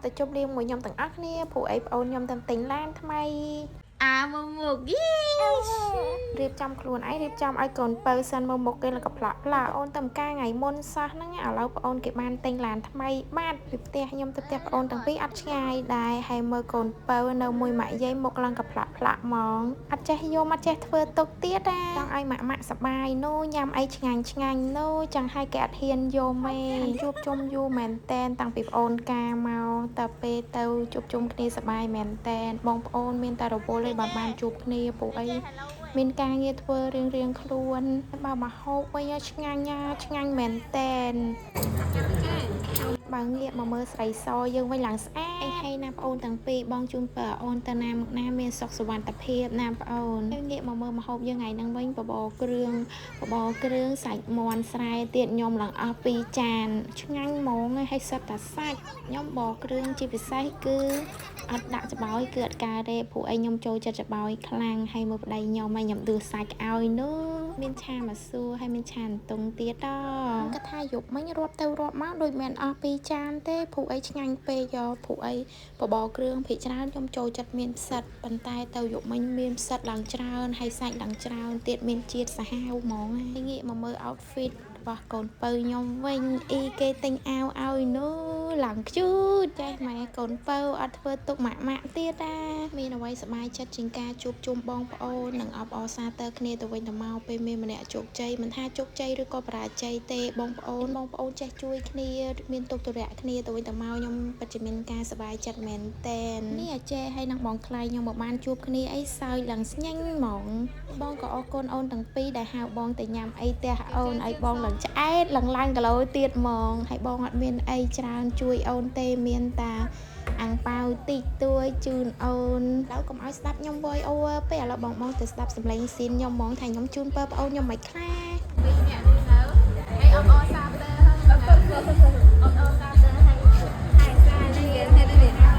ទៅជប់លៀងមួយខ្ញុំទាំងអស់គ្នាព្រោះអីប្អូនខ្ញុំទៅទិញឡានថ្មី អាមកមុខយី រៀបចំខ្លួនឯងរៀបចំឲ្យកូនពៅសិនមកមុខគេលកផ្លាក់ផ្លាអូនទៅការថ្ងៃមុនសោះហ្នឹងឥឡូវប្អូនគេបានទិញឡានថ្មីបាទពីផ្ទះខ្ញុំទៅផ្ទះប្អូនទាំងពីរអត់ឆ្ងាយដែរហើយមើលកូនពៅនៅមួយម៉ាក់យាយមុខឡើងកផ្លាក់ផ្លាក់ហ្មងអត់ចេះយំអត់ចេះធ្វើទុកទៀតណាចង់ឲ្យម៉ាក់ម៉ាក់សបាយនោះញ៉ាំអីឆ្ងាញ់ឆ្ងាញ់នោះចង់ឲ្យគេអត់ហ៊ានយំទេជួបជុំយូរមែនតែនតាំងពីប្អូនការមកតែពេលទៅជួបជុំគ្នាសបាយមែនតែនបងប្អូនមានតែរវល់ឯងបើបានជួបគ្នាពួកអី មានការងារធ្វើរៀងរៀងៗខ្លួនបើមកហូបវិញឆ្ងាញ់ណាឆ្ងាញ់មែនតែនបើងាកមកមើលស្រីសយើងវិញឡើងស្អាតអីហើយណាប្អូនទាំងពីរបងជូនពរអូនទៅណាមកណាមានសុខសុវត្ថិភាពណាប្អូនហើយងាកមកមើលមហូបយើងថ្ងៃហ្នឹងវិញបបរគ្រឿងបបរគ្រឿងសាច់មាន់ស្រែទៀតខ្ញុំឡើងអស់ពីរចានឆ្ងាញ់ហ្មងហើយសិតតែសាច់ខ្ញុំបរគ្រឿងជាពិសេសគឺ អត់ដាក់ច្បោយគឺអត់ការទេព្រោះអីខ្ញុំចូលចិត្តច្បោយខ្លាំងហើយមើលប្តីខ្ញុំហើយខ្ញុំដួសសាច់ឲ្យនោះមានឆាម្សួរហើយមានឆាអន្ទង់ទៀតដល់គាត់ថាយប់មិញរាប់ទៅរាប់មកដូចមិនអស់ពីរចានទេព្រោះអីឆ្ងាញ់ពេកយោព្រោះអីបបរគ្រឿងភាគច្រើនខ្ញុំចូលចិត្តមានផ្សិតប៉ុន្តែទៅយប់មិញមានផ្សិតឡើងច្រើនហើយសាច់ឡើងច្រើនទៀតមានជាតិសាហាវហ្មងហើយងាកមកមើល outfit របស់កូនពៅខ្ញុំវិញអ៊ីគេទិញអាវឲ្យនោះឡើងខ្ជូតចេះម៉ែកូនពៅអត់ធ្វើទុកម៉ាក់ម៉ាក់ទៀតណាមានអ្វីសប្បាយចិត្តជាងការជួបជុំបងប្អូននិងអបអរសាទរគ្នាទៅវិញទៅមកពេលមានម្នាក់ជោគជ័យមិនថាជោគជ័យឬក៏បរាជ័យទេបងប្អូនបងប្អូនចេះជួយគ្នាមានទុកទរៈគ្នាទៅវិញទៅមកខ្ញុំពិតជាមានការសប្បាយចិត្តមែនតែននេះអាចេហើយនឹងបងថ្លៃខ្ញុំមកបានជួបគ្នាអីសើចឡើងស្ញែងហ្មងបងក៏អរគុណអូនទាំងពីរដែលហៅបងទៅញ៉ាំអីផ្ទះអូនឲ្យបងឡើងឆ្អែតឡើងឡើងគីឡូទៀតហ្មងហើយបងអត់មានអីច្រើនជួយអូនទេមានតាអាំងប៉ាវតិចតួចជូនអូនឥឡូវកុំឲ្យស្ដាប់ខ្ញុំ voice over ពេកឥឡូវបងបងទៅស្ដាប់សំឡេងស៊ីនខ្ញុំហ្មងថាខ្ញុំជូនពើប្អូនខ្ញុំមិនខ្លះ ពីរអ្នកនេះនៅអីអបអរសាទរអបអរសាទរហើយហើយសានេះគេនេះនេះ